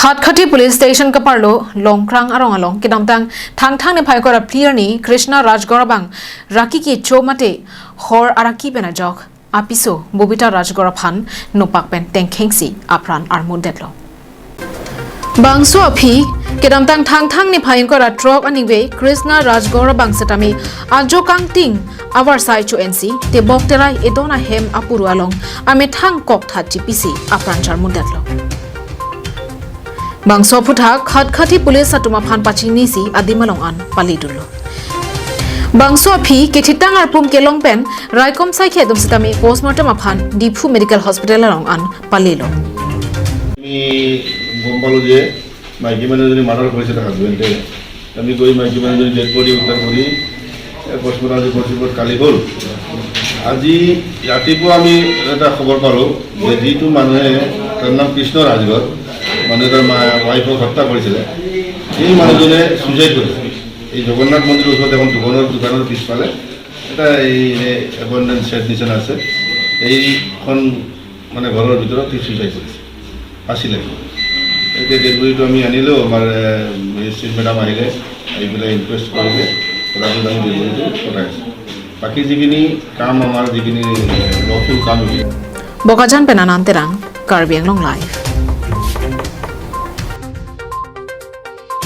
Khatkhati police station kaparlo Longkrang arong along kidamtang thang thang ne phai kora clear ni Krishna Rajgora bang raki ki chomate hor araki pena jok apiso Bobita Rajgora phan nopak pen tengkhengsi apran armud detlo. Bangso aphi kedamtang thang thang ni phain kora truck aniwe Krishna Rajgora bang satami ajo kangting awar sai chu NC te bokterai edona hem apuru along ame thang kok tha GPC apran charmud detlo. Bangso phutha Khatkhati police atuma phan pachini si adimalong an palidulo. Bangso phi kethitang arpum kelong pen raikom sai khedum sitami postmortem aphan Diphu medical hospital along an palilo. আমি গম পালোঁ যে মাইকী মানুহজনী murder কৰিছে হাজবেণ্ডে। আমি গৈ মাইকী মানুহজনী ডেড বডি উদ্ধাৰ কৰি পষ্টমৰ্টম আজি কৰিছিল, কালি হ'ল। আজি ৰাতিপুৱা আমি এটা খবৰ পালোঁ যে যিটো মানুহে, তাৰ নাম কৃষ্ণ ৰাজগড়, মানুহে তাৰ ৱাইফক হত্যা কৰিছিলে, সেই মানুহজনে চুইচাইড কৰিছে। এই জগন্নাথ মন্দিৰৰ ওচৰত এখন দোকানৰ পিছফালে এটা এই এবণ্ডেণ্ট শ্বেড নিচিনা আছে, এইখন মানে ঘৰৰ ভিতৰত সি চুইচাইড কৰিছে, ফাঁচি লাগি। এতিয়া ডেড বডিটো আমি আনিলোঁ। আমাৰ চিফ মেডাম আহিলে, আহি পেলাই ইনকুৱেষ্ট কৰিলে, কৰাৰ পিছত আমি ডেড বডিটো পঠাই আছোঁ। বাকী যিখিনি কাম, আমাৰ যিখিনি লফুল কাম Bokajan penanan terang, Karbi Anglong Live.